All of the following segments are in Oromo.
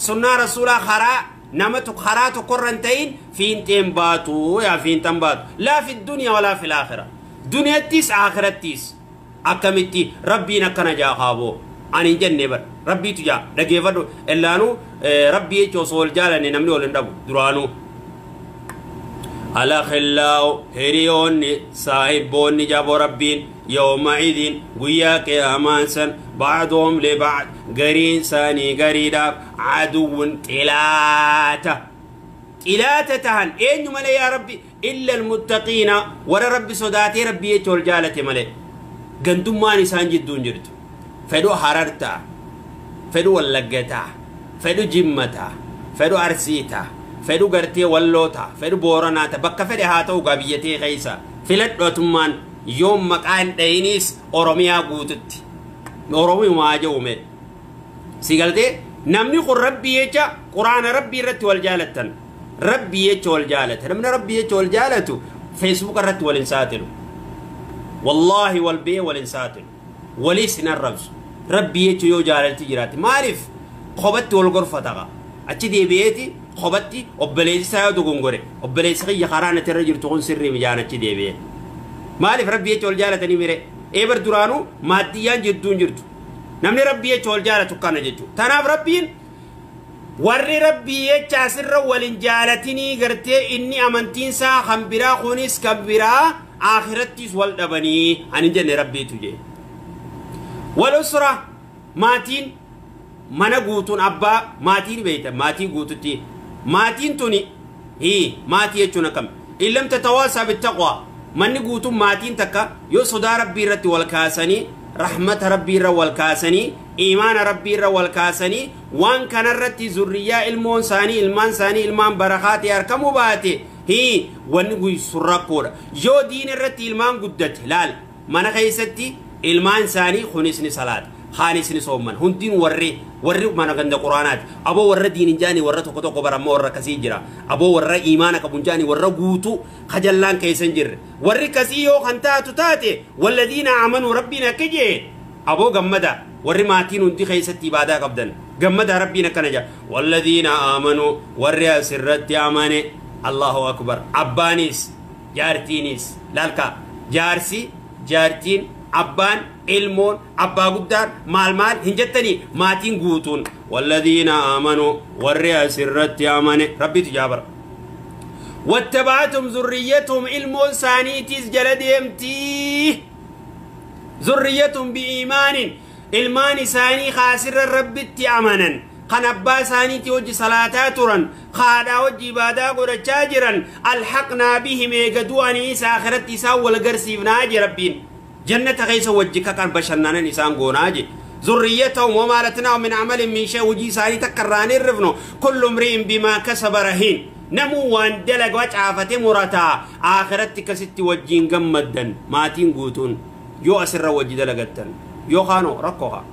Sunnaa rasuulaa karaa namatu karaa tokkorra hin ta'in fiinxeen baatu yaa fiinxan baatu. Laa fi duniyaa walaa fi laakhira. Duniyattis akhirattis akkamitti rabbiin akkana jaa kaaboo ani hin jenne bar rabbiitu jaa dhageeffadhu illaanuu rabbii jecha osoo wal jaalanne namni wal hin dhabu duraanuu. Alakhillau hiriyoonni saahibboonni jaboo rabbiin yawma'idin guyyaa qiyaamaan san ba'duhum liba'd gariin isaanii gariidhaaf aduwwun xilaata xilaata tahan eenyu malee yaa rabbi illa almuttaqiina warra rabbi sodaatee rabbii jecha wal jaalate malee gandummaan isaan jidduu hin jirtu fedhu Harar ta'a fedhu Wallagga ta'a fedhu Jimma ta'a fedhu Arsii ta'a fedhu gartee Walloo ta'a fedhu Booranaa ta'a bakka fedhe haa ta'u gaa biyyatee keessa filadhu atummaan yoom maqaa hin dhayiniis Oromiyaa guututti Oromiyaa jedhume si galtee namni kun rabbii jecha quraana rabbii irratti wal jaalattan rabbii jecha wal jaalata namni rabbii jecha wal jaalatu feesbuuka irratti wal hin saaxilu wallaahi wal bee wal hin saaxilu waliis hin arrabsu rabbii jecha yoo jaalalti jiraate maaliif kophatti wal gorfataqa achi deebi'eeti kophatti obboleessi isaa yoo dogongore obboleessi kiyya karaa natti irra jirtu kun sirrii mijaan achi deebi'e maaliif rabbii jecha wal jaalatanii mire eebar duraanuu maaddiyyaan jidduun jirtu namni rabbii jecha wal jaalatu kana jechuudha tanaaf rabbiin warri rabbii jecha asirra wal hin jaalatinii gartee inni amantiinsaa kan biraa kunis kan biraa akhirattis wal dhabanii ani jenne rabbiitu jee wal usra maatiin mana guutuun abbaa maatiin beeyta maatii guututti maatiin tuni hii maatii jechuun akkam in lam tatawaasaa bittaqwaa manni guutuun maatiin takka yoo sodaa rabbii irratti wal kaasanii rahmata rabbii irra wal kaasanii iimaana rabbii irra wal kaasanii waan kanarratti zurriyyaa ilmoon isaanii ilmaan isaanii ilmaan barakaa ta'e argamuu baate hii wanni guysun rakkoodha yoo diin irratti ilmaan guddate laal mana keessatti ilmaan isaanii kunis ni salaata kaanis ni soomman hundin warri warri mana ganda quraanaati aboo warra diin hin jaani warra tokko tokko barammoo warra akkasii jira aboo warra iimaana qabu hin jaani warra guutuu kajallaan keessa hin jirre warri kasii yoo kan taatu taate walladiina amanuu rabbiin akka jee aboo gammada warri maatiin hundi keessatti ibaadaa qabdan gammada rabbiin akkana jaa walladiina amanuu warri asirratti amane allahu akbar abbaanis jaartiinis laalka jaarsi jaartiin abbaan ilmoon abbaa guddaan maal maal hin jettanii maatiin guutuun walladiina amanuu warri asirratti amane rabbitu jaabara wattabaatum zurriyyatum ilmoon saaniitiis jala deemtii zurriyyatum bi'iimaanin ilmaan isaanii kaasirra rabbitti amanan kan abbaa isaaniitii hojii salaataa turan haadhaa hojii ibaadaa godhachaa jiran alhaqnaa bihim eega du'anii akhiratti isaan wal garsiifnaa je rabbiin jannata keessa wajji kakan bashannanan isaan goonaa je zurriyyatahum wamaa latnaahum min amalin min shay hojii isaanii takka irraa hin hirrifnu kullu imri'in bimaa kasaba rahiin namuu waan dalagaa caafate murataa akhiratti kasitti wajjiin gammaddan maatiin guutuun yoo asirra wajji dalagattan yookaanoo rakkoo haa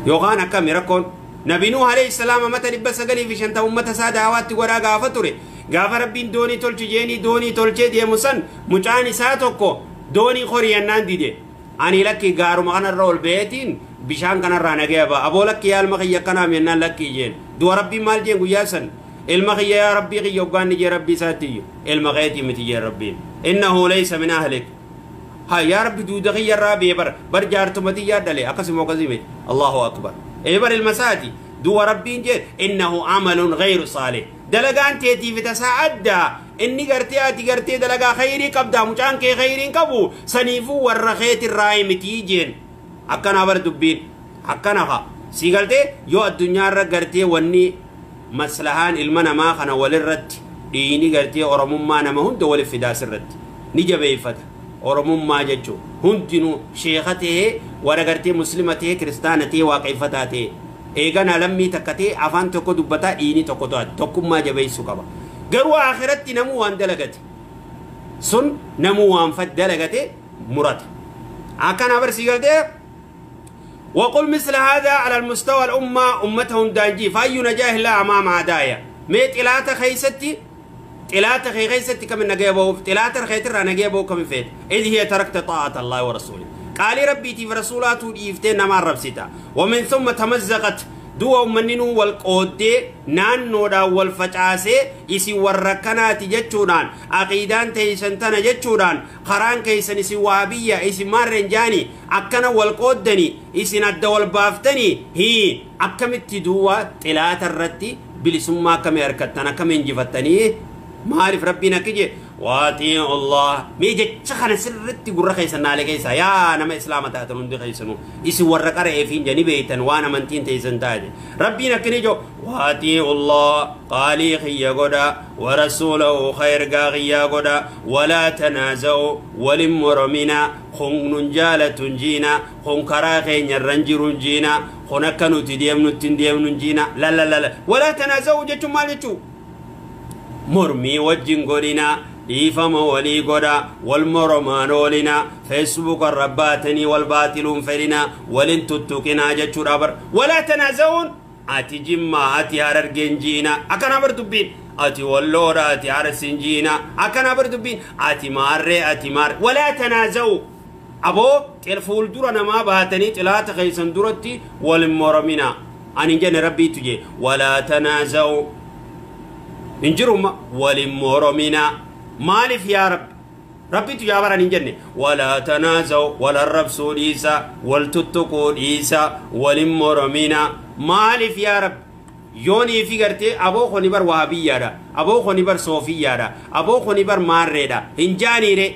yookaan akkami rakkoon nabi Nuuh alayhi salaam amata 950 ummata isaa daawaatti godhaa gaafa ture gaafa rabbiin doonii tolchu jeenii doonii tolchee deemu san mucaan isaa tokko doonii horiyannaan dide ani lakki gaaruma kanarra ol ba'eetiin bishaan kanarraa nagaya ba'a aboo lakki yaa ilma kiyya akkanaam jennaan lakkii jeen du'a rabbiin maal jeen guyyaa san ilma kiyya yaa rabbii kiyya hoggaanni jee rabbii isaatti iyyu ilma keetii miti jeen rabbiin innahu laysa min ahlik ha yaa rabbi duuda kiyya irraa bee bar bar jaartumati yaa dhale akkasuma akkasii miti allahu akbar ee bar ilma isaati du'a rabbiin jeen innahu amalun ghayru saalih dalagaan teetiif tasaa addaa inni gartee ati gartee dalagaa khayrii qabdaa mucaan kee khayrii hin qabu saniifuu warra keetirraa mitii jeen akkana bar dubbiin akkana haa si galtee yoo addunyaarra gartee wanni maslahaan ilma namaa kana walirratti dhiini gartee oromummaa nama hunda walif fidaa sirratti ni jabeeffata oromummaa jechuun hundinuu sheeka ta'ee warra gartee muslima ta'ee kiristaana ta'ee waaqeffataa ta'ee eegana lammii takka ta'ee afaan tokko dubbataa dhiini tokko to'ate tokkummaa jabeessuu qaba garuu akhiratti namuu waan dalagate sun namuu waan dalagate murata akkana barsii galtee وقل مثل هذا على المستوى الأمة أمتهم دانجي فأي نجاه لا أمام عدايا ميت إلاتا خيستي إلاتا خيستي كم نجيبه إلاتا خيتر نجيبه كم فيت إذ هي تركت طاعة الله ورسوله قال ربي تي رسولاته إفتين ما رب ستا ومن ثم تمزقت Du'a ummanni wal qooddee naannoodhaan wal facaasee isin warra kanaati jechuudhaan aqiidaan teeysan tana jechuudhaan karaan keeysan isin waabiyya isin maarreen jaani akkana wal qooddanii isin adda wal baaftanii hii akkamitti du'a xilaata irratti bilisummaa akkamii harkattan akkamii injifattanii maaliif rabbiin akki jee waaxiin Allah mee jecha kana sirritti gurra keessan naalee keessa yaa nama islaama taatan hundi keessanuu isin warra qara'eef hin jani beeytan waan amantiin teessan taate rabbiin akkini jo waaxiin Allah qaalii kiyya godha warasuulahu khayrgaa kiyyaa godha walaa tanaaza'u walin moromina kun nun jaalatun jiina kun karaa keenyarran jirun jiina kun akka nuti deemnutti hin deemnun jiina lalalala walaa tanaaza'u jechuun maal jechuu mormii wajjin godhina dhiifama walii godha wal moromaan oolina feesbuuk irra baatanii wal baatiluun fedhina walin tuttuqinaa jechuudha bar walaa tanaaza'uun ati jimmaa ati harargeen jiina akkana bar dubbiin ati walloodha ati harsin jiina akkana bar dubbiin ati maarree ati maarree walaa tanaaza'u aboo fuuldura namaa baatanii xilaata keessan duratti wal moromina ani jenne rabbiitu jee walaa tanaaza'u injiruma walin moromina maaliif yaa rabbi rabbitu yaa baran hin jenne walaa tanaaza'u wal arrabsuu dhiisa wal tuttuquu dhiisa walin moromina maaliif yaa rabbi yoonii fi gartee aboo kuni bar wahabiyyaadha aboo kuni bar soofiyyaadha aboo kuni bar maarreedha hin jaaniire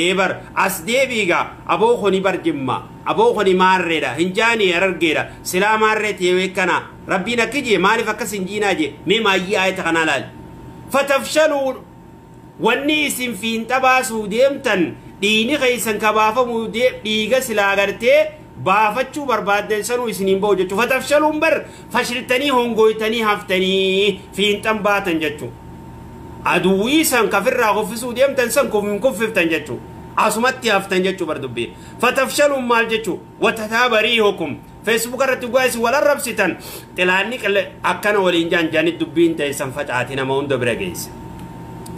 ee bar as deebiiga aboo kuni bar jimma aboo kuni maarreedha hin jaanii harargeedha silaa maarree teewee kana rabbiin akki jee maaliif akkas hin jiinaa jee mee maayyii aayata kanaa laali fatafshaluu wanni isin fiinxa baasuu deemtan dhiini keessan kabaafamuu dhiiga silaa gartee baafachuu barbaaddan sanuu isiniin ba'u jechuu fatafshaluun bar fashiltanii hongoytanii haftanii fiinxan baatan jechuu aduwwii san kafirraa kuffisuu deemtan san kuffiftan jechuu asumatti haftan jechuu bar dubbiin fatafshaluun maal jechuu watataaba riihukum feesbuuk irratti dhugaa isin wal arrabsitan xilaanni akkana waliin jaanjaanii dubbiin ta'e san facaati nama hunda bira geesse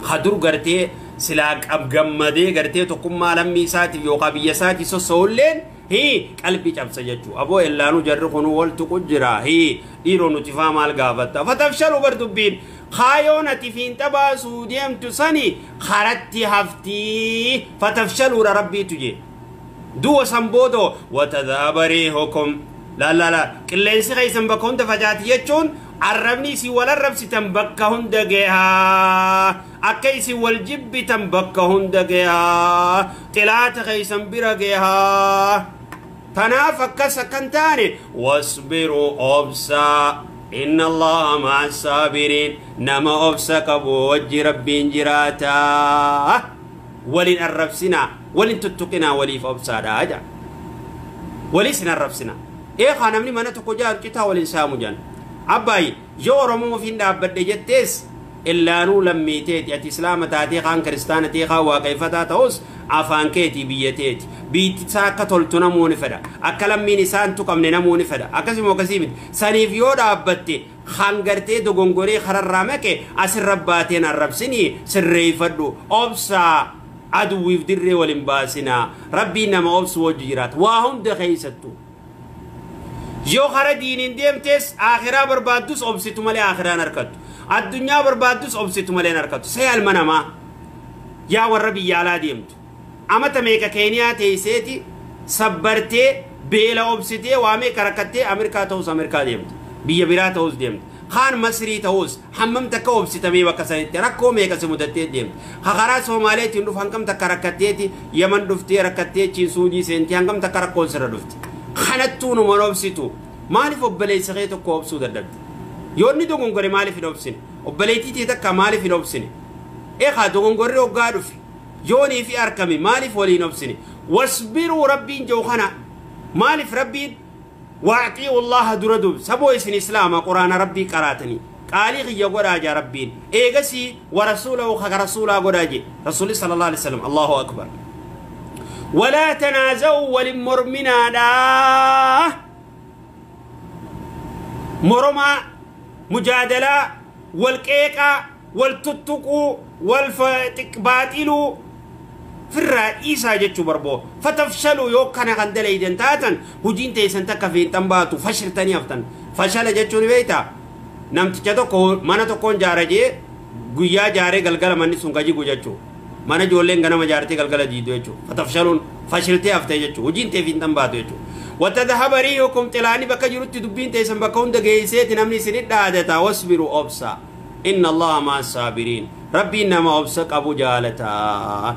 hadur gartee silaa gammadee gartee tokkummaa lammii isaatiif yookaan biyya isaatiif sossoo'ulleen hii qalbii cabsa jechuu aboo ellaanuu jarri kun wal tuqu jira hii dhiiroo nuti faa maal gaafatta fatafshaluu bar dubbiin kaayoon ati fiinxa baasuu deemtu sani karatti haftii fatafshaluudha rabbiitu jee du'a san boodoo watadhaaba riihukum la qilleensi keessan bakka hunda facaati jechuun arrabni isin wal arrabsitan bakka hunda gehaa akka isin wal jibbitan bakka hunda gehaa xilaata keessan bira gehaa tanaaf akkas akkan taane wasbiruu obsaa inna allaha ma'a saabiriin nama obsa qabu wajji rabbiin jiraataa walin arrabsinaa walin tuttuqinaa waliif obsaadhaa jaa waliis hin arrabsinaa eekaa namni mana tokko jaaru citaa waliin saamu jaan abbaayi yoo oromoo ofiin dhaabbadhe jettees illaanuu lammiiteeti ati islaama taatee kaan kiristaana ta'ee kaan waaqeffataa ta'us afaan keetii biyya teeti biyyi isaa akka toltu namuu ni fedha akka lammiin isaan tuqamne namuu ni fedha akkasuma akkasii miti saniif yoo dhaabbatte kan gartee dogongoree kararraa maqe asirra baateen arrabsinii sirreeffadhu obsaa aduwwiif dirree waliin baasinaa rabbiin nama obsu wajji jiraata waa hunda keessattuu yoo kara diiniin deemtes akhiraa barbaaddus obsitu malee akhiraan harkattu addunyaa barbaaddus obsitu malee harkattu see alma namaa yaa warra biyya alaa deemtu amata meeqa keeniyaa teesseeti sabbartee beela obsitee waa meeqa rakkattee ameerikaa ta'us ameerikaa deemtu biyya biraa ta'us deemtu kaan masrii ta'us hammam takka obsitamee bakka sanitti rakkoo meeqa si mudattee deemtu karaa soomaaleetiin dhufu hangam takka rakkatteeti yaman dhuftee rakkattee chiin suudii seentii hangam takka rakkoon sirra dhufti kanattuu numa obsitu maaliif obboleessa kee tokko obsuu dadhabde yoo inni dogongore maaliif hin obsine obboleettii tee takka maaliif hin obsine eekaa dogongorri hoggaa dhufe yoonii fi argame maaliif waliin obsine wasbiruu rabbiin jiru kana maaliif rabbiin waaxii'u allaha dura duub saboo isin islaama quraana rabbii qaraatanii qaalii kiyya godhaa jaa rabbiin eegasii wa rasuulahu kaka rasuulaa godhaa jee rasuulli sallallahu alaihi wasallam allahu akbar ولا تنازعوا ولمرمنا لا مرمى مجادلة والكيكة والتتقو والباطل في الرئيسة جتشو بربو فتفشلوا يوكنا غندلي دنتاتا هجين تيسن تكفين تنباتو فشل تاني أفتن Fashala jechuun beeyta, namticha tokko mana tokkoon jaara jee guyyaa jaaree galgala manni sun gajigu jechuu, mana ijoolleen ganama jaartee galgala diidu jechuu. Fatafshaluun fashiltee haftee jechuu, hojiin teef hin baatu jechuu. Watadhaba riihukum, xilaani bakka jirutti dubbiin teessan bakka hunda geeyseeti namni isinit dhaadata. Wasbiru, obsa. Inna Allaha maa saabiriin, Rabbiin nama obsa qabu jaalata.